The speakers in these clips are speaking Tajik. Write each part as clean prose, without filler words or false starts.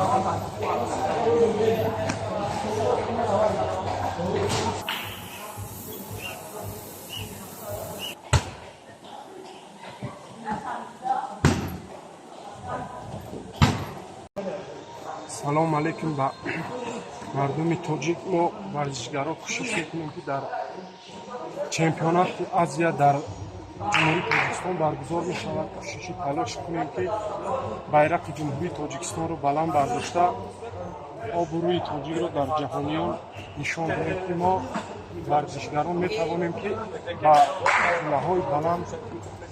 Салом алейкум ба мардуми тоҷик. Мо варзишгаро кӯшиш мекунем, ки дар чемпионати Азия дар Ҷумҳурии Тоҷикистон баргузор мешавад, кӯшиши талош кунем, ки байрақи Ҷумҳурии Тоҷикистонро баланд бардошта, обрӯи тоҷикро дар ҷаҳониён нишон диҳем, ки мо варзишгарон метавонем, ки ба қуллаҳои баланд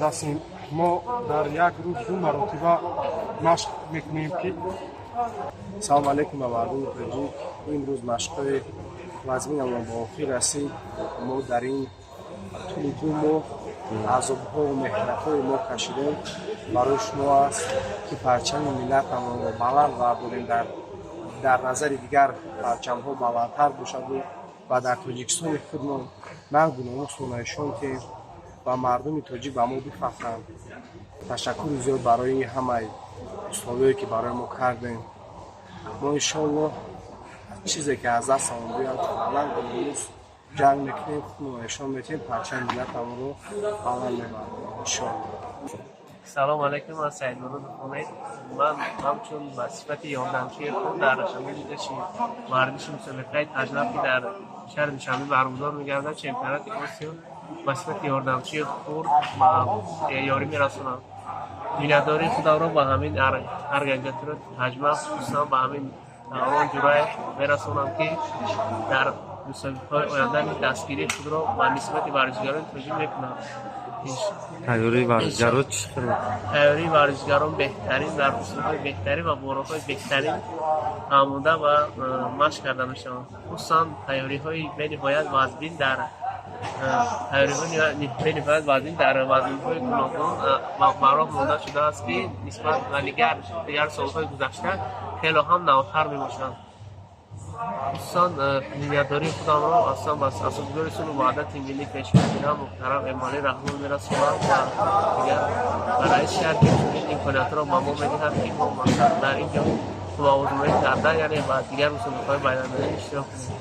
расем. Мо дар як рӯз ду маротиба машқ мекунем, ки Салом алейкум ба мардуми тоҷик. Имрӯз машқҳои вазминамон ба охир расид. Мо дар ин тӯли 2 моҳ азобҳову меҳнатҳои мо кашидем барои шумо аст, ки парчами миллатамонро баланд бардорем, дар назари дигар парчамҳо баландтар бошаду ва дар Тоҷикистони худмон нангу номусро нишон диҳем ва мардуми тоҷик ба мо бифахранд. Ташаккури зиёд барои ҳамаи условие, ки барои мо кардем. Мо иншоаллоҳ чизе ки аз дастамон биёяд, баланд номус ҷанг мекунем, худмонро нишон медиҳем, парчами миллатамонро баланд мебардорем, иншоаллоҳ. Салом алейкум, ман Саидмурод Ҳумед. Ман ҳамчун ба сифати ёрдамчии худ дар ҳамин ши варзиши мусобиқаи таҷнаб, ки дар шаҳри Душанбе баргузор мегардад, чемпионати Осиё, ба сифати ёрдамчии хурд ба ёрӣ мерасонам. Миннатдории худамро ба ҳамин организатори таҷмаъ, хусусан ба ҳамин Даврон Ҷураев мерасонам, ки дар мусобиқаҳои оянда дастгирии худро ба нисбати варзишгарони тоҷик мекунанд. Тайёрии варзишгаро чӣ хел? Тайёрии варзишгарон беҳтарин, дар усулҳои беҳтарин ва бо роҳҳои беҳтарин омода ва машқ карда мешаванд. Хусусан тайёриҳои бениҳоят вазмин дар вазнҳои гуногун ба роҳ монда шудааст, ки нисбат ба дигар солҳои гузашта хело ҳам навтар мебошанд. Хусусан миннатдории худамро аслан ба асосгузори сулҳу ваҳдати миллӣ, Пешвои миллат муҳтарам Эмомалӣ Раҳмон мерасонам ва дигар ба раиси шаҳр, ки чунин имкониятро ба мо медиҳад, ки мо масалан дар ин ҷо қувваозмоӣ карда, яъне ба дигар мусобиқаҳои байналмилалӣ иштирок кунем.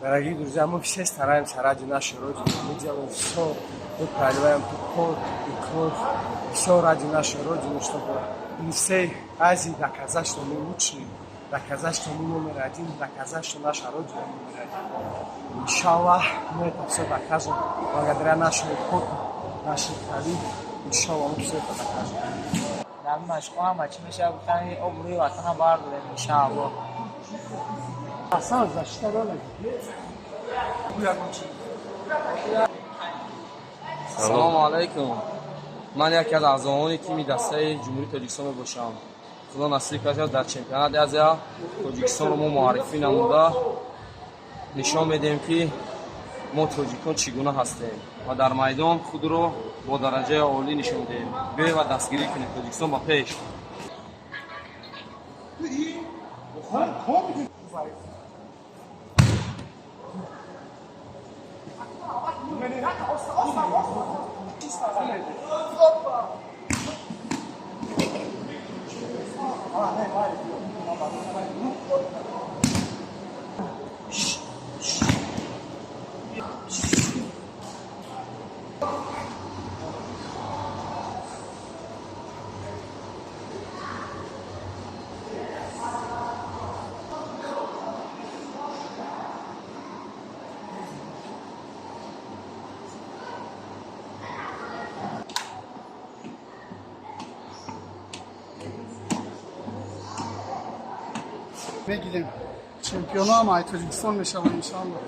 Дорогие друзья, мы все стараемся ради нашей Родины. Мы делаем все, мы проливаем тут пот и кровь, все ради нашей Родины, чтобы не всей Азии доказать, что мы лучшие, доказать, что мы номер один, доказать, что наша Родина номер один. Иншаллах, мы это все докажем благодаря нашему поту, нашей крови. Иншаллах, мы все это докажем. Дар машқҳо ҳама чӣ мешавад гуфтан, обрӯи ватана бардорем, иншааллоҳ. Асан защита надо. Салому алайкум. Ман яке аз аъзоёни тими дастаи Ҷумҳурии Тоҷикистон мебошам. Худо насиб кард, дар чемпионати Азия Тоҷикистонро мо муаррифӣ намуда, нишон медиҳем, ки мо тоҷикон чӣ гуна ҳастем ва дар майдон худро бо дараҷаи олӣ нишон диҳем. Биёед ва дастгирӣ кунем. Тоҷикистон ба пеш! Мегирем. Чемпионам ай Тоҷикистон мешаванд, иншалло.